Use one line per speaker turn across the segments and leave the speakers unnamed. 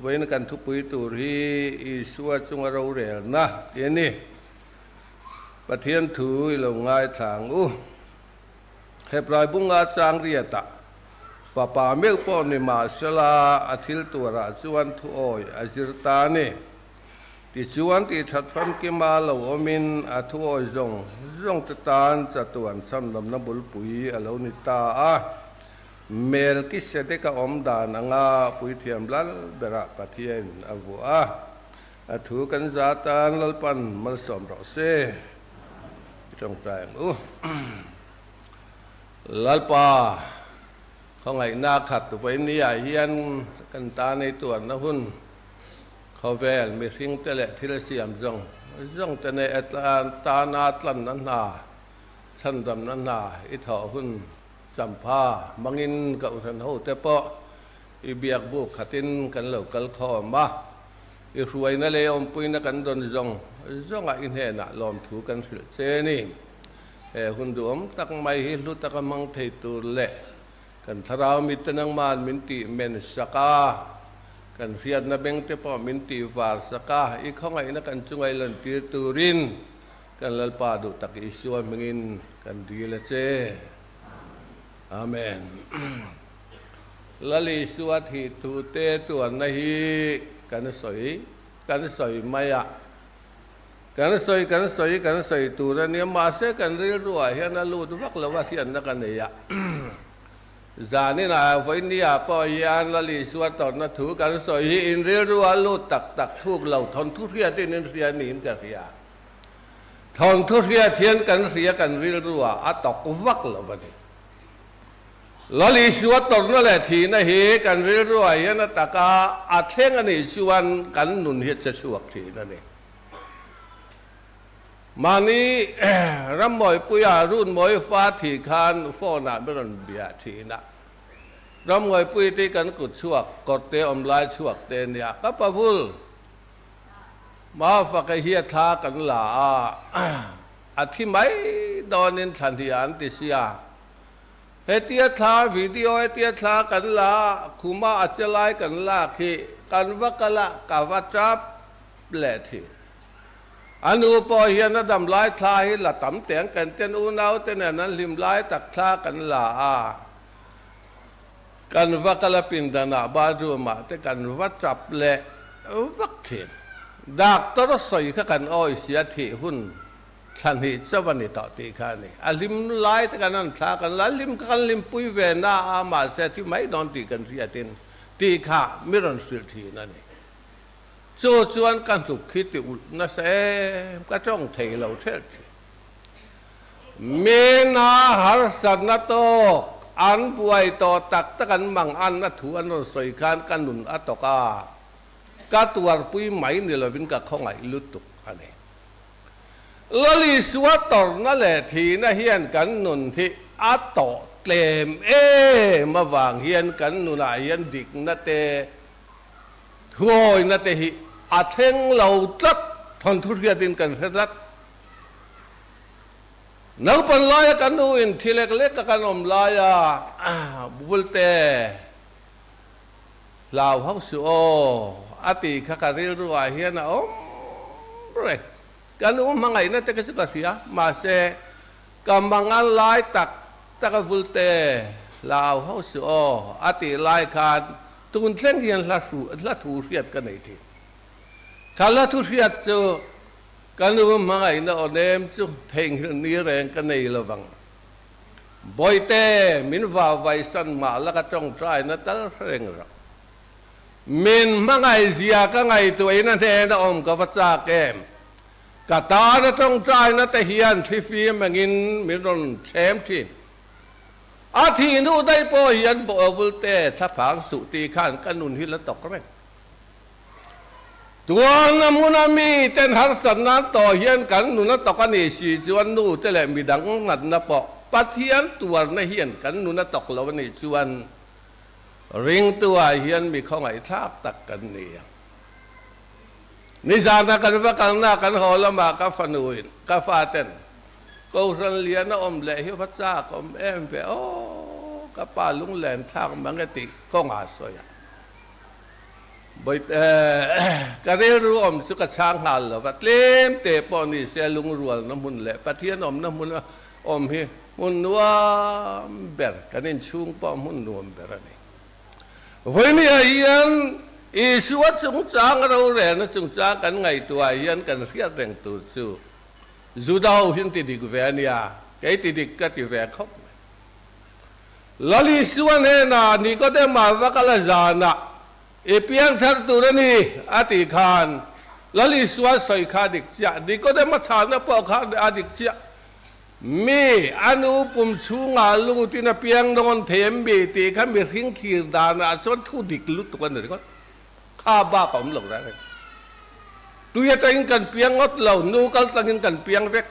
Vawiin kan thupui tur hi Isua chunga rorelna tih a ni. Pathian thu i lo ngaithla ang u. Hebrai bunga chang riatah fapa meuh pawh ni mahsela a thil tuarah chuan thuawi a zir ta a ni. Tichuan tihthat famkima lo awmin a thuawi zawng zawngte tan chatuan chhamdamna bulpui a lo ni ta a. Melkisedeka awm dan anga puithiam lal berah Pathiain a vuah a, a thu kan za tan Lalpan malsawm rawh se. I tawngtai ang u. Lalpa, khawngaihna khat vawinia hian kan tan ei tuarna hun khawvel mihringte leh thil siam zawng zawngte nei tana tlanna hna, chhandamna hna i thawh hun Champha hmangin ka uhran hote pawh i biak buk khatin kan lo kal khawm a, i hruaina leh awmpuina kan dawn zawng zawngah i hnenah lawmthu kan hrilh che ni. He hun duhawm tak mai hi hlu taka hmang thei tur leh kan thlarau mite nangman min tih men sak a, kan hriatna bengte pawh min tih var sak a, i khawngaihna kan chunga i lantir turin Kan Lalpa duh tak Isua hmingin kan dil a che. Amen. Lal Isua thih thu te tuarna hi kan sawi kan sawi mai a. Kan sawi kan sawi kan sawi tur a nia mahse kan rilruah hian a lut vak lo a hriatna ka nei a. Zaninah vawinia pawh hian Lal Isua tawrhna thu kan sawi hi in rilruah a lut tak tak thuk lo thawnthu hriatin in hria niin ka hria. Thawnthu hriat hian kan hria kan rilruah a tawk vak lo a ni. Lal Isua tawrhna leh thihna hi kan rilruah hian a taka a thleng a nih chuan kan nun hi a che chhuak thin a ni. Mahni Rammawipuia Runmawi fa thih khan phone ah min rawn bia thin a. Rammawipuii te kan kut chhuak kawrte awm lai chhuak te nia ka pavul. Mafaka hi a thla kan la a, a thi mai dawnin thla hnih an ti sia. Hetia thla video hetia thla kan la a, khuma a che lai kan lak hi kan va kal a, ka va tap leh thin. A nu pawh hian a dam lai thla hi la tam teng kan ten unau te nen an hlim lai tak thla kan la a, Kan va kal a pindanah bathroom ah te kan va tap leh vak thin. Doctor sawi kha kan awi sia thih hun thla hnih chauh a ni tawh tih kha a ni. A hlim lai te kan han thla kan la hlim kha kan hlimpui ve na a mahse thi mai dawn tih kan hriatin tih kha mi rawn hrilh thin a ni. Chu chuan ka hnuk khi ti ulh nasa em ka tawng thei lo thelh thin. Mena harsatna tawk an buai tawh tak tak an mang an a thu an rawn sawi khan ka nun a tawk a, ka tuarpui mai ni lovin ka khawngaih lutuk a ni. Lal Isua tawrhna leh thihna hian kan nun hi a tawh tlem em avang hian kan nunah hian dikna te, thuawina te hi a thleng lo tlat, thawnthu hriatin kan hre tlat. Naupan laia kan nu in thi lek lek a kan awm laia Bulte hlau hauh suh aw a tih kha ka rilru ah hian a awm reng. Ka nu hmangaihna te kha chu ka hria mahse ka mangan lai tak tak a Bulte hlau hauh suh aw a tih lai khan tun thleng hian hla thu hriat ka nei thin. Ka hla thu hriat chu Ka nu hmangaihna aw nem chu theihnghilh ni reng ka nei lo vang. Bawihte, min vau vaisan mah la ka tawngtaina tal reng rawh. Min hmangaih zia ka ngaihtuahin a hnena awm ka va chak em? Ka tana tawngtaina te hian thlifim angin min rawn chhem thin. A thih hnu daih pawh hian Bawvulte thlaphang suh tih khan ka nun hi la tawk reng. Tuarna hmuna miten harsatna an tawh hian kan nuna tawk a nih si chuan nute leh midang natna pawh Pathian tuarna hian kan nuna tawk lo a nih chuan ringtuah hian mi khawngaihthlak tak kan ni ang. Nizana kan va kalna kan haw lamah ka fanuin ka faten Kohhran lian a awm leh hi va chak awm em ve aw ka pa lunglen thlak mang e tih kawngah sawi a. Ka rilru awm chu ka chhang nghal lo va, tlem te pawh ni se lungrualna hmun leh Pathian awmna hmuna awm hi hmun nuam ber, kan inchhung pawh hmun nuam ber a ni. Vawinia hian Isua chungchang rorelna chungchang kan ngaihtuah hian kan hriat reng tur chu Juda ho hian ti dik ve a nia, kei ti dik ka ti ve khawp mai. Lal Isua hnenah Nikodema va kal a zanah i piang thar tur a ni a tih khan Lal Isua sawi kha a dik chiah, Nikodema chhanna pawh kha a dik chiah. Mi a nu pum chhungah lutin a piang nawn thei em mi tih kha mihring thlir danah chuan thu dik lutuk a ni ringawt. Kha bak a awm lo reng reng. Tui atangin kan piang ngawt lo, nu kal tlangin kan piang vek.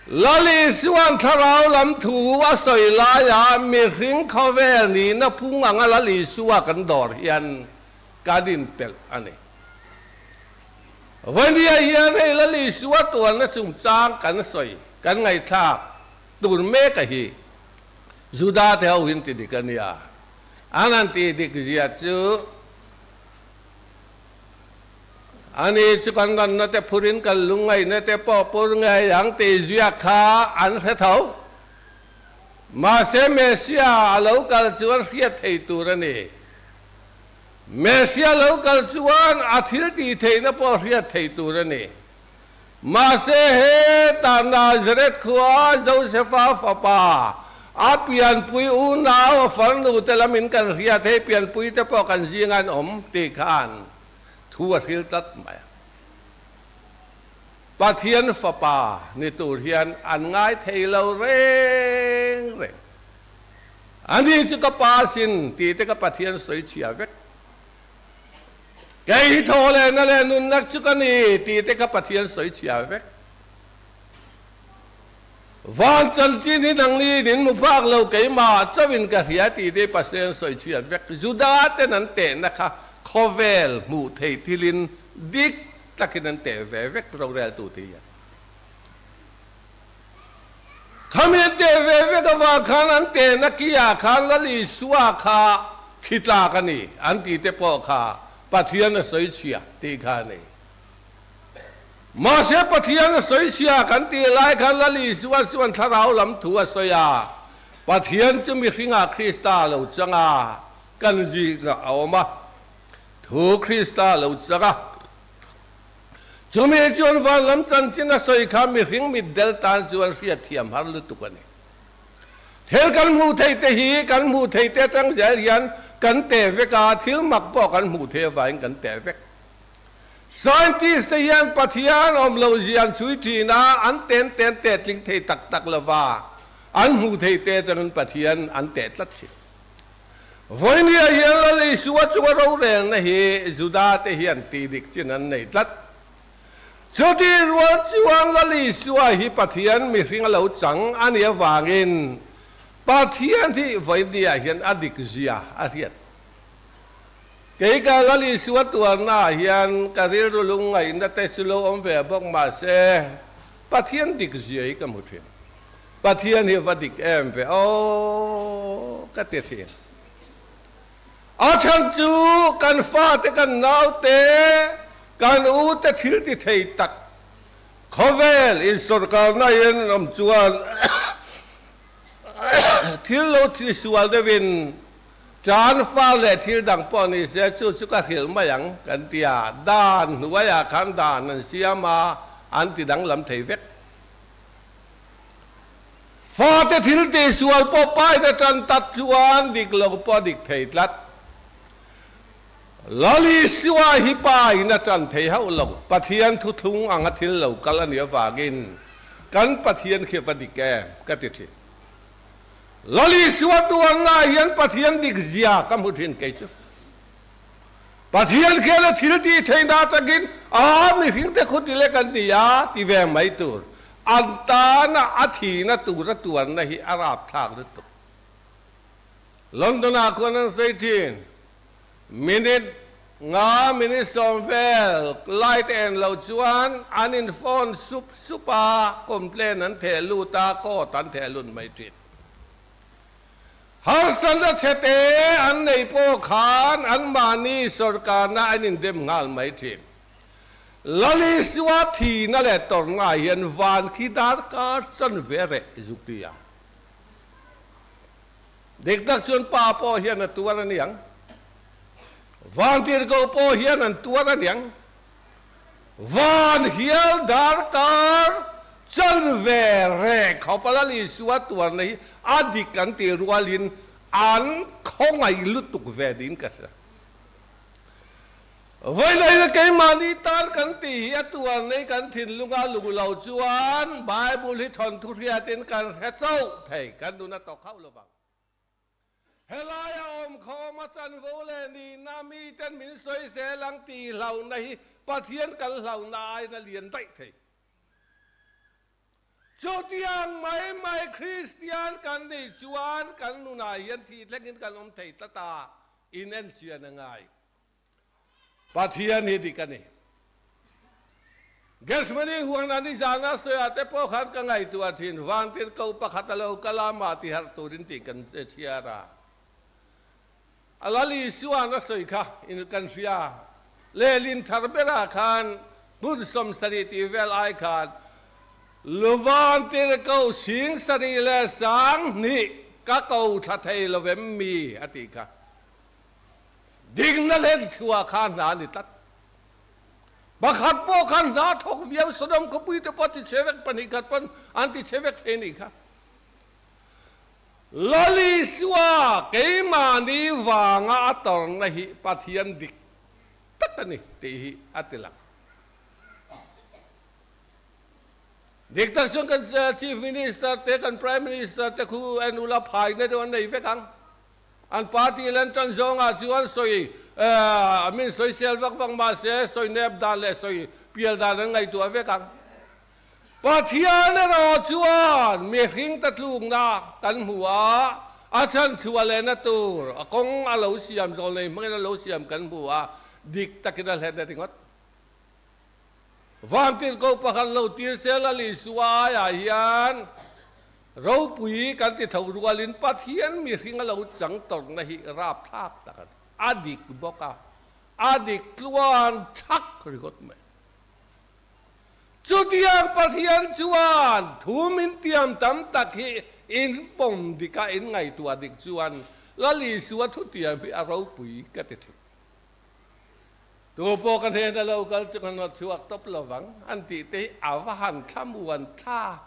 Lal Isua'n thlarau lam thu a sawi laia mihring khawvel nihna phung anga Lal Isua kan dawr hian kan inpelh a ni. Vawnia hian hei Lal Isua tuarna chungchang kan sawi, kan ngaihthlak tur mek a hi Juda te ho hin ti dik a nia. An han tih dik zia chu ani chu kan ranna te phurin kan lungngaihna te pawh pur ngei ang tih ziak kha an hre tho. Mahse Messia a lo kal chuan hriat thei tur a ni. Messia lo kal chuan a thil tih theihna pawh hriat thei tur a ni. Mahse hetah Nazareth khua Josefa fapa, a pianpui unau a farnu te lamin kan hriat hei pianpui te pawh kan zing an awm tih khan thu a hril tlat mai a. Pathian fapa ni tur hian an ngai thei lo reng reng. Ani chu ka pa sin tih te ka Pathian sawi chhia vek. Kei hi thaw leh na leh nunnak chu ka ni tih te kha Pathian sawi chhia vek. Van chanchin hi nangni in mu phak lo keimah chauhin ka hria tih te Pathian sawi chhiat vek. Juda ten an tehna kha khawvel hmuh theih thilin dik takin an teh ve vek roreltu te hian. Khami an teh ve vek avang khan an tehna kiah khan Lal Isua kha thi tlak a ni an tih te pawh kha Pathian a sawi chhia tih kha a ni. Mahse Pathian a sawi chhia kan tih lai khan Lal Isua chuan thlarau lam thu a sawi a, Pathian chu mihringah Krista lo chang a, kan zikna a awm a, thu Krista lo chang a. Chumi chuan van lam chanchin a sawi kha mihring mitdel tan chuan hriatthiam har lutuk a ni. Thil kan hmuh theih te hi kan hmuh theih te atang zel hian kan teh vek a, thil mak pawh kan hmuh theih avangin kan teh vek. Scientist te hian Pathian awm lo zian chhui thin a, an ten ten teh tling thei tak tak lova, an hmuh theih te atangin Pathian an teh tlat thin. Vawinia hian Lal Isua chunga rorelna hi Juda-te hian tih dik chin an nei tlat. Chutih rual chuan Lal Isua hi Pathian mihring a lo chang a nih avangin Pathian hi vawinia hian a dik zia a hriat. Kei ka Lal Isua tuarnaah hian ka rilru lungngaihna te chu lo awm ve bawk mahse Pathian dik zia hi ka hmu thin. Pathian hi va dik em ve aw ka ti thin. A chhan chu kan fate kan naute kan ute thil ti thei tak khawvel in sorkarna in an awm chuan thil lo thi sual deuhin chan fa leh thil dang pawh ni se chu chu ka hrilh mai ang kan ti a, dan hnuaiah khan dan an siam a an ti danglam thei vek. Fate thil tihsual pawh pain a tan tat chuan dik lo pawh a dik thei tlat. Lal Isua hi pain a tan thei hauh lo. Pathian thuthlung anga thil lo kal a nih avangin kan Pathian khi va dik em ka ti thin. Lal Isua tuarna hian Pathian dik zia ka hmu thin kei chu. Pathian khian a thil tih theihna atangin a mihringte khu ti lek an ni a ti ve mai tur. An tana a thihna tur a tuarna hi a rapthlak lutuk. London-ah khuan an sawi thin, minute nga minute 10 vel light en lo chuan an in phone sup sup a, complaint an theh lut a, court an theh lut mai thin. Harsatna chhete an neih pawh khan anmahni sawrkarna an indem nghal mai thin. Lalisua thihna leh tawrhna hian van khi darkar chanve reh zuk ti a. Dik tak chuan pa pawh hian a tuar a niang. Vantirhkoh pawh hian an tuar a niang. Van hial darkar chanve reh khawpa Lal Isua tuarna hi a dik an tih rualin an khawngaih lutuk ve niin ka hria. Vawilaina keimahni tan kan tih hi a tuarna hi kan thinlunga lung lo chuan Bible hi thawnthu hriatin kan hre chauh thei, kan nun a tawk hauh lovang. Helaia awm khawm a chanvo leh nihna miten min sawi zel ang tih hlauhna hi Pathian kan hlauhna aiin a lian daih thei. Chutiang mai mai Kristian kan nih chuan kan nunah hian thih thlengin kan awm thei tlat a, inenchian a ngai. Pathian hi dik a ni. Gethsemane huan a nizana sawiah te pawh khan ka ngaihtuah thin, vantirhkoh pakhat a lo kal a, mah ti harh turin tih kan chhiar a. A Lal Isua'n a sawi kha in kan hria. Lehlin thar berah khan hmun 70 tih vel ai khan Luvantirhkoh 72,000 ka ko thla thei lo em mi a tih kha. Dikna len chhuah kha hna a ni tlat. Pakhat pawh khan hna thawk viau Sodom khawpui te pawh ti chhe vek pahnih khat pawn an ti chhe vek thei nih kha. Lal Isua keimahni vanga a tawrhna hi Pathian dik tak a ni tih hi a ti lang. Dik tak chuan kan Chief Minister te kan Prime Minister te khu en ula phaina deuh an nei vek ang. An party len tan zawngah chuan sawi min sawisel vak vak mahse sawi nep dan leh sawi pial dan an ngaihtuah vek ang. Pathian erawh chuan mihring ta tlukna kan hmu a, a chhan chhuah lehna tur a kawng a lo siam zawl nei hmangin a lo siam kan hmu a, dik takin a hlet na ringawt. Vantirhkoh pakhat lo tir sel a Isua aiah hian Ropui kan ti tho rualin Pathian mihring a lo chang tawrhna hi rapthlak tak a ni. A dik bawk a, a dik tluan thak ringawt mai. Chutiang Pathian chuan thu min tiam tam tak hi in pawm dik a, in ngaihtuah dik chuan Lal Isua thutiam hi a ropui ka ti thin. Tu pawh ka hnen a lo kal chu ka hnawt chhuak tawp lovang an tih te hi a va han thlamuan thlak.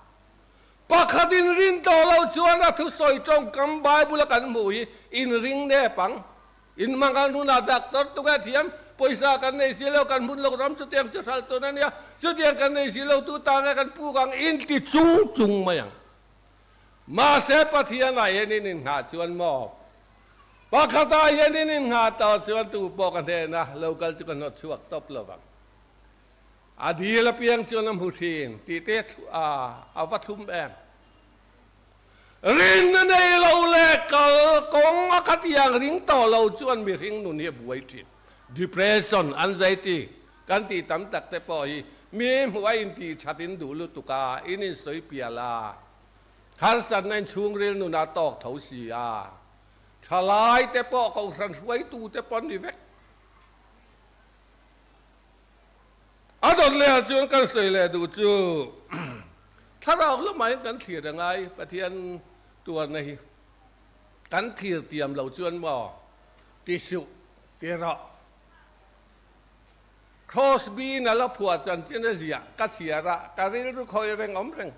Pakhat in rin tawh lo chuan a thusawi tawngkam Bible a kan hmuh hi in ring nep ang. In hmangal hnunah doctor tu nge thiam, pawisa kan nei si lo, kan hmun lo ram chutiang chu hralh tun a nia, chutiang kan nei si lo tu ta nge kan puk ang in ti chung chung mai ang. Mahse Pathian ah hian in innghah chuan maw? Pakhat ah hian in innghah tawh chuan tu pawh ka hnena lo kal chu ka hnawt chhuak tawp lo vang. A dil apiang chuan a hmu thin tih te a va thlum em? Rinna nei lo leh kal kawng a khatiang ring tawh lo chuan mihring nun hi a buai thin. Depression, anxiety kan tih tam tak te pawh hi mi hmuh a intih that in duh lutuk a, in insawi pial a, harsatna in chhungril nun a tawk tho si a, thalai te pawh kohhran hruaitu te pawh an ni vek. A dawt leh ah chuan kan sawi leh duh chu thlarau lamah hian kan thlir a ngai, Pathian tuarna hi kan thlir tiam lo chuan maw ti suh ti rawh. Crosby in a la phuah chanchin a ziah ka chhiar a, ka rilru khawi reng awm reng.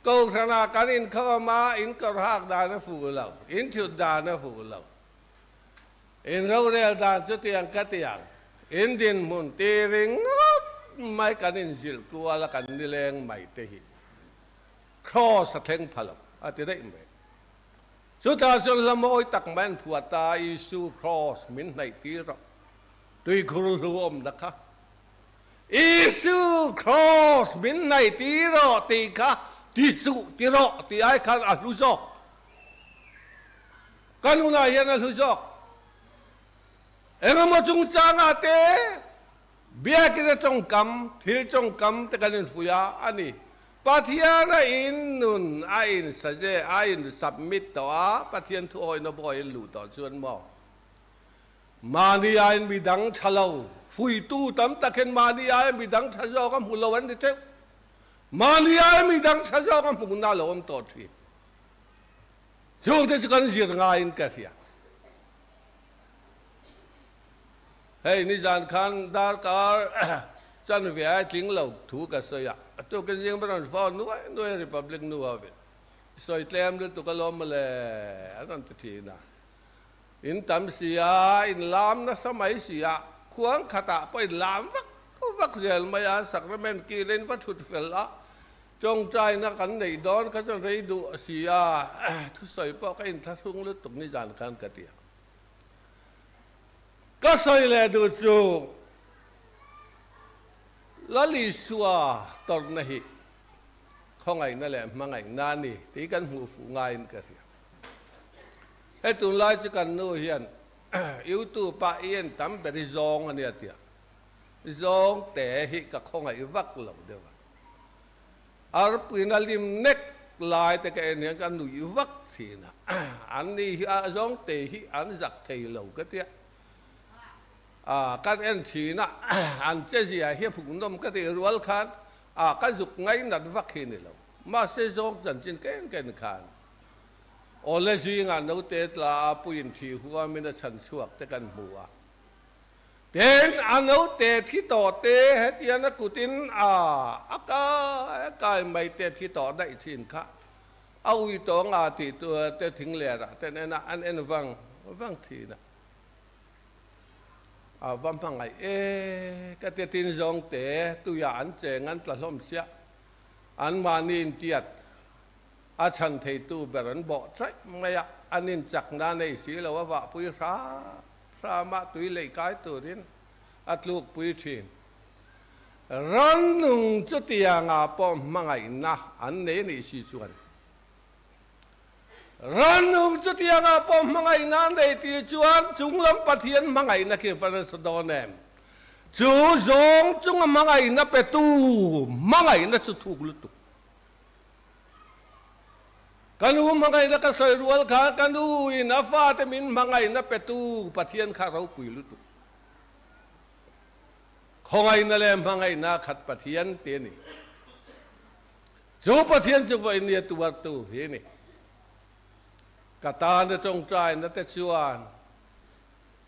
Kohhranah kan inkhawm a, in kawrhak dan a fuh lo, in thut dan a fuh lo. In rorel dan chutiang ka ti ang, in dinhmun ti ringawt mai kan inzilh kual a kan nileng mai te hi Kraws a thleng pha lo a ti daih mai. Chutah chuan hla mawi tak mai an phuah ta, Isu Kraws min hnaih tir rawh, tuikhur hlu awmna kha. Isu Kraws min hnaih tir rawh tih kha ti suh ti rawh tih ai khan a hlu zawk. Ka nunah hian a hlu zawk. Engemaw chungchangah te biakina tawngkam, thil tawngkam te kan infuih a, a ni. Pathian a in nun a in saje a in submit tawh a, Pathian thu awihna pawh in luh tawh chuan maw? Mahni aiin midang tha lo, fuitu tam tak hian mahni aia midang tha zawk a hmu lo an ni teuh. Mahni aia midang tha zawk a hmuhna a lo awm tawh thin. Chungte chu kan zir ngaiin ka hria. Hei nizan khan darkar chanve ai tling lo thu ka sawi a, tukin zing rawn phone nuai nuai Republic nu ho in sawi tlem lutuk alawm mawle an rawn ti thin a. In tam si a, in lam nasa mai si a, khuang khatah pawh in lam vak vak zel mai a, sacrament kil in va thut fel a, tawngtaina kan neih dawn kha chuan rei duh si a, thusawi pawh ka inthlahrung lutuk nizan khan ka ti a. Ka sawi leh duh chu Lal Isua tawrhna hi khawngaihna leh hmangaihna a ni tih kan hmuh fuh ngaiin ka hria. Hei tunlai chu kan nu hian YouTube ah i en tam ber i zawng a nia tia zawng te hi ka khawngaih vak lo deuh a. Arpuina lim nek lai te ka en hian ka nuih vak thin a, an ni hi a zawng te hi an zak thei lo ka tia. A kan en thin a, an che zia hi hmuhnawm ka tih rual khan a ka zuk ngainat vak hi ni lo. Mahse zawng chanchin ken ken khan Awle zingah naute tla a puiin thih huamin a chhan chhuak te kan hmu a. Tin, a naute thi tawh te hetiang a kutin a a kai a kai mai te thi tawh daih thin kha a ui tawh nga tih tur te thing lerah ten en a, an en vang vang thin a. A va hmangaih e ka ti tin zawng te tuiah an cheng an tla hlawm siah anmahni intiat A chhan theitu ber an bawh chaih mai a, an inchakna nei si lo a vahpui hram hram a, tui leih kai turin a tlukpui thin. Rannung chutiangah pawh hmangaihna an nei nih si chuan Rannung chutiangah pawh hmangaihna an nei tih chuan chunglam Pathian hmangaihna khi va nasa dawn em? Chu zawng chunga hmangaihna petu hmangaihna chu thuk lutuk. Ka nu hmangaihna ka sawi rual kha ka nu in a fate min hmangaihna petu Pathian kha ropui lutuk. Khawngaihna leh hmangaihna khat Pathian te a ni. Chu Pathian chu vawiin nia tuartu hi a ni. Ka tana tawngtaina te chuan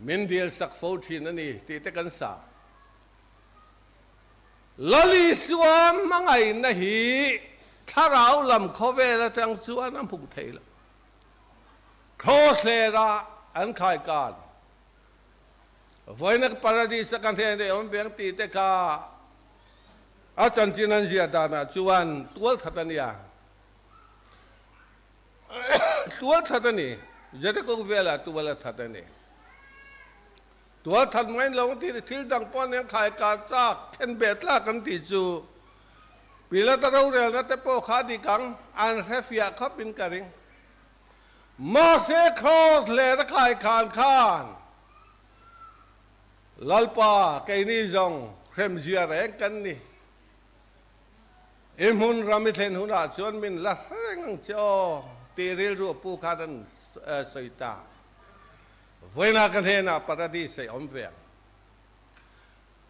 min dilsak fo thin a ni tih te kan sa. Lal Isua hmangaihna hi thlarau lam khawvel atang chuan a hmuh theih loh. Kraws hlera an khaikan vawiina Paradis a kan hriat leh awm veng tih te kha a chanchin an ziah danah chuan tualthat a nia. Tualthat a ni. Jericho velah tual a that a ni. Tualthat mai lo tih thil dang pawh nen khai kah chak then ve tlak an tih chu Pilata rorelna te pawh kha dik ang an hre fiah khawp in ka ring. Mahse Kraws leh a khai khan khan Lalpa keini zawng hremzia reng kan ni. I hmun ram i thlen hunah chuan min la hreng ang che aw tih rilru a pu khan an sawi ta. Vawiinah ka hnenah Paradis ei awm ve ang.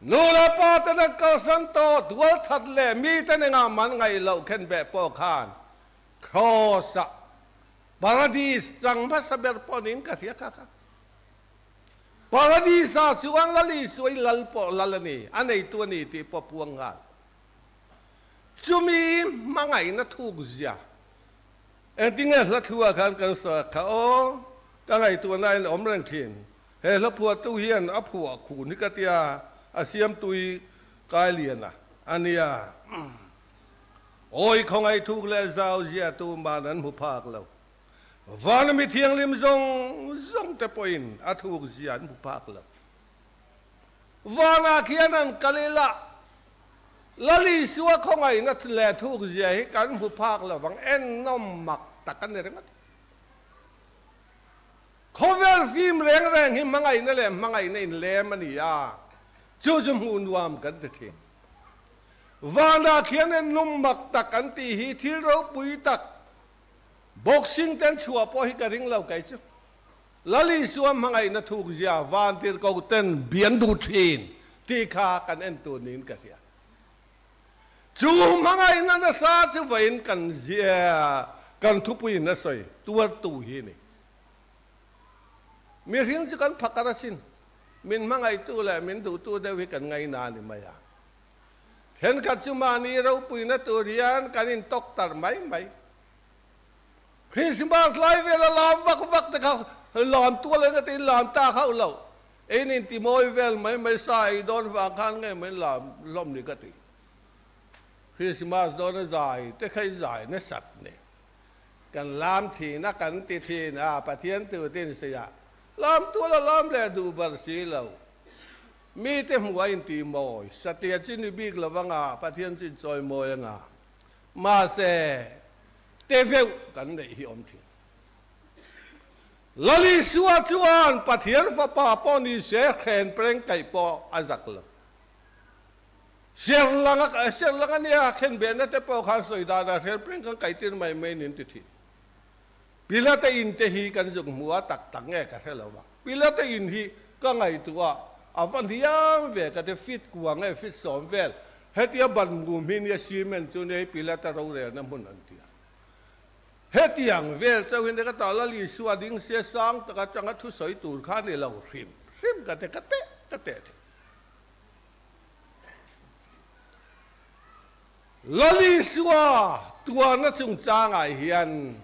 Nu leh pa ten an kalsan tawh dual that leh miten engah man ngaih loh khen beh pawh khan Kraws-ah Paradis chang hmasa ber pawh niin ka hria kha kha. Paradis-ah chuan Lal Isua i lal pawh lal a ni, a neitu a ni tih pawh puang nghal. Chumi hmangaihna thuk zia Engtinge hla thluah khan kan sawi kha aw, ka ngaihtuahna in awm reng thin. He hla phuahtu hian a phuah khun hi ka tia, a siamtu hi Kailiana a nia. Awi khawngaih thuk leh zau ziahtu man an hmu phak lo. Vana mi thianghlim zawng zawng te pawhin a thuk zia an hmu phak lo. Vanah khian an kal ila Lal Isua khawngaihna leh thuk zia hi kan hmu phak lo vang, ennawm mak tak a ni ringawt. Khawvel fim reng reng hi hmangaihna leh hmangaihna inlem a ni a, chu chu hmuh nuam kan ti thin. Vanah khian en lum mak tak an tih hi thil ropui tak boxing ten chhuah pawh hi ka ring lo kei chu. Lal Isua hmangaihna thuk zia vantirhko ten bian duh thin tih kha kan en tur niin ka hria. Chu hmangaihna nasa chu vawiin kan zia kan thupuiin a sawi tuartu hi a ni. Mihring chu kan phakar asin, min hmangaihtu leh min duhtu deuh hi kan ngaina a ni mai a. Thenkhat chu mahni ropuina tur hian kan intawk tar mai mai. Christmas lai vela lam vak vak te kha lam tual eng ate in lam tak hauh lo. Ein in ti mawi vel mai mai sa ei dawn vang khan nge mai lam hlawm ni ka ti. Christmas dawn a zai te kha in zai nasat ni. Kan lam thin a kan ti thin a Pathian tu tin sia lam tual a lam leh duh ber si lo. Mite hmuh a inti mawi satia chi ni bik lo anga Pathian chu inchawi mawi anga mahse te veuh kan neih hi awm thin. Lal Isua chuan Pathian fapa pawh ni se hren preng kaih pawh a zak lo. Serlanga serlanga nia khenbehna te pawh khan sawi dan ah hren preng kan kaih tir mai mai nin ti thin. Pilate in te hi kan zuk hmu a tak tak nge ka hre lo va. Pilate in hi ka ngaihtuah a va hliam ve ka ti fit kua nge fit sawm vel hetia ban mum hi nia cement chu nia hi Pilate rorelna hmun an ti a. Hetiang vel chauh hi ka ta Lal Isua ding sia sang tak atanga thusawi tur kha a ni lo hrim hrim ka ti ka teh ka teh thin. Lal Isua tuarna chungchangah hian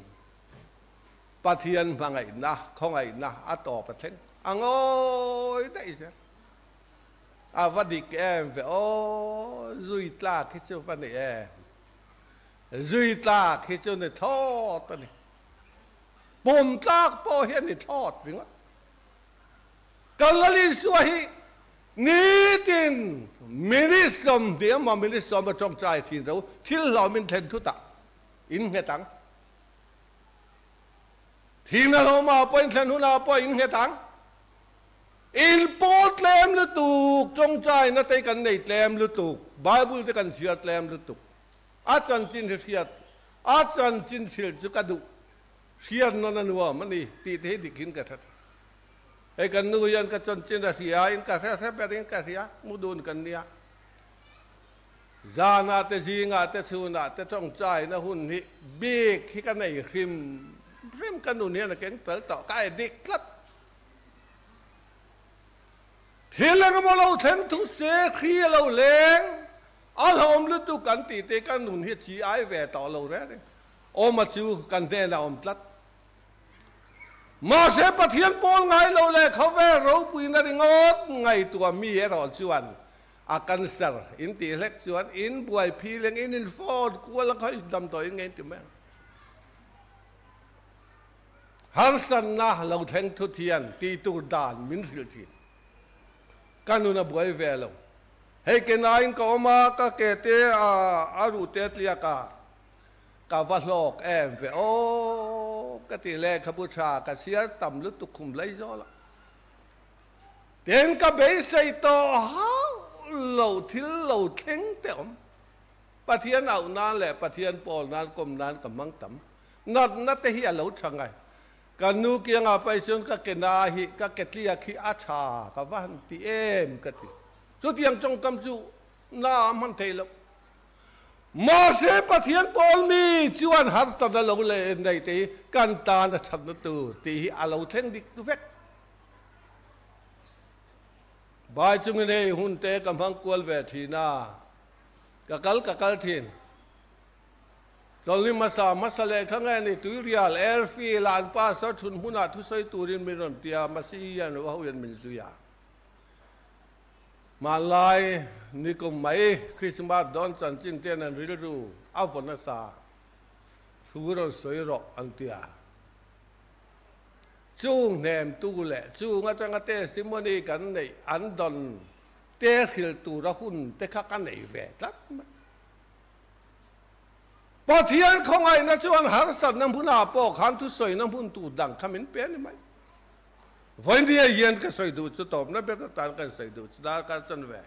Pathian hmangaihna, khawngaihna a tawp a thleng a ngawi daih zel. A va dik em ve aw, zui tlak hi chu va ni em. Zui tlak hi chu ni thlawt a ni. Pum tlak pawh hi a ni thlawt ringawt. Kan Lal Isua hi nitin minute 20 emaw minute 10 a tawngtai thin ro, thil hlawm in thlen thut ah in nghet ang. Thihna hlawm ah pawh in thlen hun ah pawh in nghet ang. In pawl tlem lutuk, tawngtaina te kan nei tlem lutuk, Bible te kan chhiar tlem lutuk. A chanchin hi hriat, a chanchin thil chu ka duh hriat nawn a nuam a ni tih te hi dik in ka hre thei. Hei kan nu hian ka chanchin a hria in ka hre hre ber in ka hria, mu dun kan nia. Zanah te zingah te chhunah te tawngtaina hun hi bik hi ka nei hrim hrim ka nun hian a keng tel tawh ka edik tlat. Thil engemaw lo thleng thu se khi a lo leng a hlawm lutuk kan tih te ka nun hi chi ai ve tawh lo reng reng. Awma chu kan hnenah awm tlat. Mahse Pathian pawl ngai lo leh khawvel ropuina ringawt ngaihtuah mi erawh chuan a cancer in tih hlek chuan in buai phi leng in in phone kual a khawi damdawi in ngei ti mai ang. Harsatna lo thleng thut hian tih tur dan min hrilh thin. Ka nun a buai ve lo. Hei ke nain ka awm a, ka ke te a ruh te tliak a, ka va hlawk em ve aw ka ti lehkhabu tha ka chhiar tam lutuk khum lei zawl a. Tin ka beisei tawh hauh lo thil lo thleng te awm. Pathian auh nan leh Pathian pawl nan kawm nan ka hmang tam. Natna te hi a lo tha ngai. Ka nu kiangah paih chuan ka ke na hi ka ke tliak hi a tha ka va han ti em ka ti. Chutiang tawngkam chu na a hman thei lo. Mahse Pathian pawl mi chuan harsatna lo leh nei te hi kan tan a thatna tur tih hi a lo thleng dik vek. Bai chungin hei hun te ka hmang kual ve thin a, ka kal ka kal thin. Tlawlni hmasa hmasa leh kha nge ni Tuirial Airfield ah an pastor thun hmunah thusawi turin min rawn ti a, Masi hian ho hian min zui a. Hmanlai nikum mai Christmas dawn chanchin ten an rilru a vaw nasa thu rawn sawi rawh an ti a. Chung hnemtu leh chung atanga testimony kan neih an dawn te hrilh tura hun te kha ka nei ve tlat mai. Pathian khawngaihna chuan harsatna hmunah pawh khan thusawina hmun tur dang kha min pe a ni mai. Vawinia hian ka sawi duh chu tawpna ber atan kan sawi duh chu darkar chuan ve.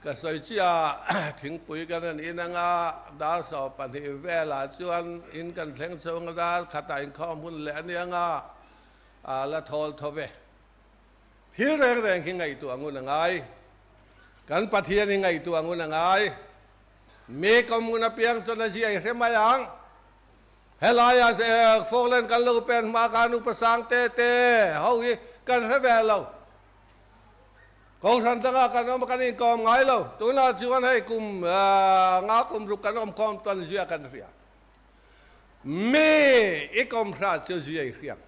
Ka sawi chiah a, thingpui kan han in anga dar 12 velah chuan in kan thleng chho anga dar khatah inkhawm hun leh a ni anga a la thawl tho ve. Thil reng reng hi ngaihtuah ngun a ngai. Kan Pathian hi ngaihtuah ngun a ngai. Mi kawm ngun apiang chuan a ziai hre mai ang. Helaia Falkland kan lo pen hma khan upa sang te te ho hi kan hre ve lo. Kohhran dangah kan awm a, kan inkawm ngai lo. Tunah chuan hei kum nga kum ruk kan awmkhawm tawn zia kan hria. Mi i kawm hra chu zia i hriang.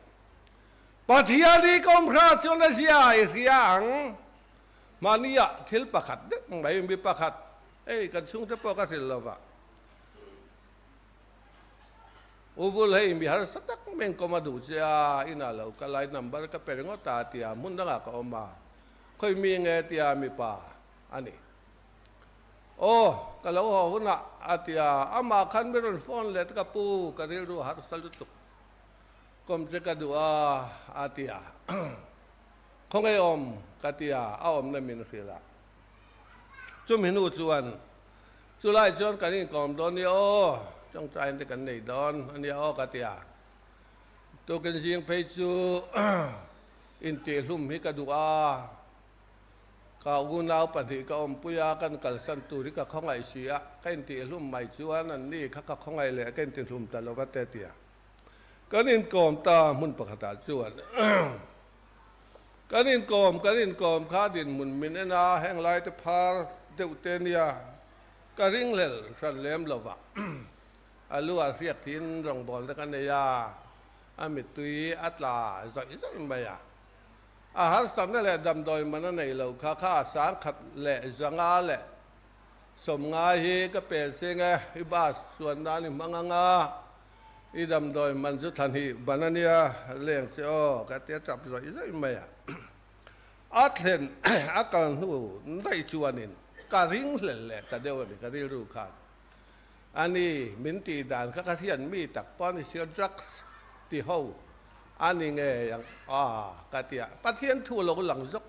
Pathian i kawm hra chuan a zia i hria ang. Mahnia thil pakhat deuh mai mi pakhat hei kan chhungte pawh ka hrilh lova. U Vul hei mi harsa tak meng kawm a duh che a, inah lo ka lai number ka pe ringawt a tia hmun dangah ka awm a, khawi mi nge tia mipa a ni. Aw, ka lo haw hunah a tia, amah khan mi rawn phone let ka pu, ka rilru harsa lutuk kawm che ka duh a a tia, khawnge awm ka tia a awmna min hrilh a, chumi hnu chuan Chulai chuan kan inkawm dawn nia aw, tawngtaina te kan nei dawn a nia aw ka ti a. Tukin zing phei chu intihhlum hi ka duh a, ka unau pahnih ka awmpui a, kan kalsan tur hi ka khawngaih si a, ka intihhlum mai chuan an ni kha ka khawngaih leh ka intihlum ta lo va te ti a. Kan inkawm ta hmun pakhatah chuan Kan inkawm kan inkawm kha dinhmun min en a, heng lai te phar deuh te nia ka ringhlel hran lem lo va. A lu ah hriak thin rawngbawl te ka nei a, a mittui a tla zawih zawih mai a. A harsatna leh damdawi man a nei lo kha kha sangkhat leh zanga leh sawmngai hi ka pen seng e, i bus chuan nan i hmang ang a. I damdawi man chu thlan hi ban a nia, leng che aw, ka tia tap zawih zawih mai a. A thlen a kal hnu daih chuanin ka ring hlel leh ta deuh a ni, ka rilru khan. A ni, min tih dan kha ka hriat mi tak pawh a ni sia, drugs ti ho a ni ngei ang a, ka tia. Pathian thu lo lang zawk,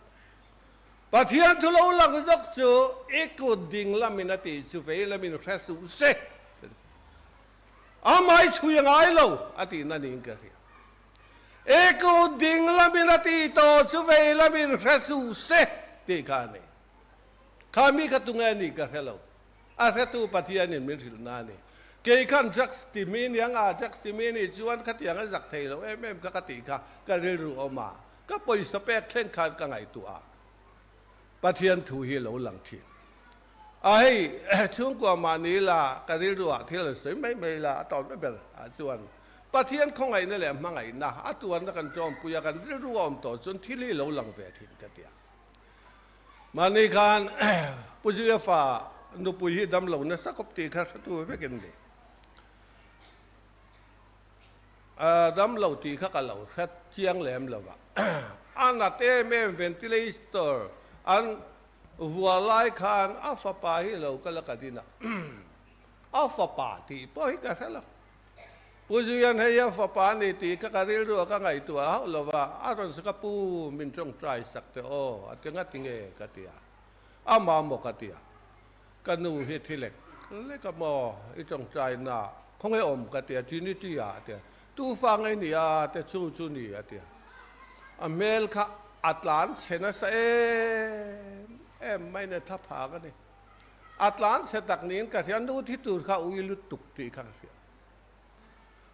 Pathian thu lo lang zawk chu i kut ding lamin a tih chu vei lamin hre suh se. A mai chhui a ngai lo a tihna niin ka hria. I kut ding lamin a tih tawh chu vei lamin hre suh se tih kha a ni. Kha mi kha tunge a nih ka hre lo. A hretu Pathianin min hrilh na a ni. Kei khan drugs ti mi ni anga drugs ti mi nih chuan khatiang a zak thei lo em em kha ka tih kha ka rilru awm a, ka pawisa pek thleng khan ka ngaihtuah a. Pathian thu hi lo lang thin. A hei, chhungkua mahni la ka rilruah thil an sawi mai mai la, a tawp na ber ah chuan Pathian khawngaihna leh hmangaihna a tuarna kan tawmpui a, kan rilru a awm tawh chuan thil hi lo lang ve thin ka ti a. Mahni khan Pu Zuia fa nupui hi damlo nasa khawp tih kha hretu vekin ni. A damlo tih kha ka lo hre chiang lem lo va, a nat em em ventilator an Vua lai khan a fapa hi lo kal a ka din a, a fapa tih pawh hi ka hre lo. Pu Zuian hei a fapa a ni tih kha ka rilru a ka ngaihtuah hauh lo va, a rawn sa ka pu min tawngtai sak teh aw a ti ngati nge ka ti a, a mamawh ka ti a, ka nu hi thi lek lek a maw i tawngtai na khawnge awm ka ti a, Trinity ah a ti a, tu fa ngei ni a te chu chu ni a ti a. A hmel kha a tlan chhe nasa em em mai nen thla phak a ni. A tlan chhe tak niin ka hria, nu thi tur kha ui lutuk tih kha ka hria.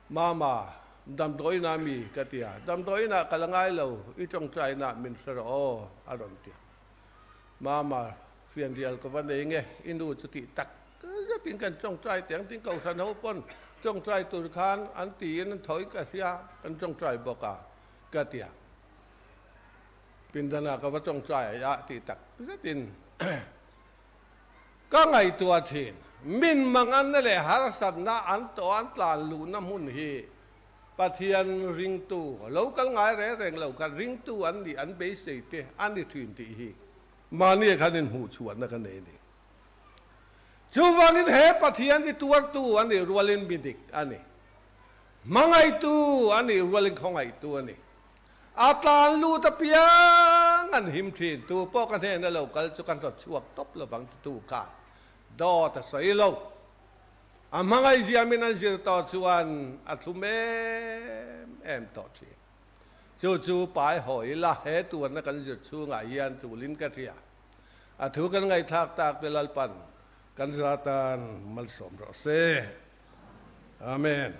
Mama, damdawiinah mi ka ti a, damdawiinah ka la ngai lo, i tawngtainah min hre rawh aw a rawn ti a. Mama, fianrial ka va nei nge, i nu chu tih tak zetin kan tawngtai teh ang tin Kohhran ho pawn tawngtai tur khan an tiin an tho in ka hria, kan tawngtai bawk a. Ka ti a, pindanah ka va tawngtai a tih tak zetin ka ngaihtuah thin. Min manganna leh harsatna an tawh an tlan luhna hmun hi Pathian ringtu lo kal ngai reng reng lo khan ringtu an nih an beisei te a ni thin tih hi mahni khan inhmuhchhuahna ka nei a ni. Chuvangin he Pathian hi tuartu a nih rualin mi dik a ni. Hmangaihtu a nih rualin khawngaihtu a ni. A tlan lut apiang apiang an him thin, tu pawh ka hnena lo kal chu ka hnawt chhuak tawp lovang titu khan dawt a sawi lo. A hmangaihziamin an zir tawh chuan a thlum em em tawh thin. Chu chu pai hawi ila he tuarna kan zir chhungah hian tulin ka hria. A thu kan ngaihthlak tak te Lalpan kan zatan malsawm rawh se. Amen.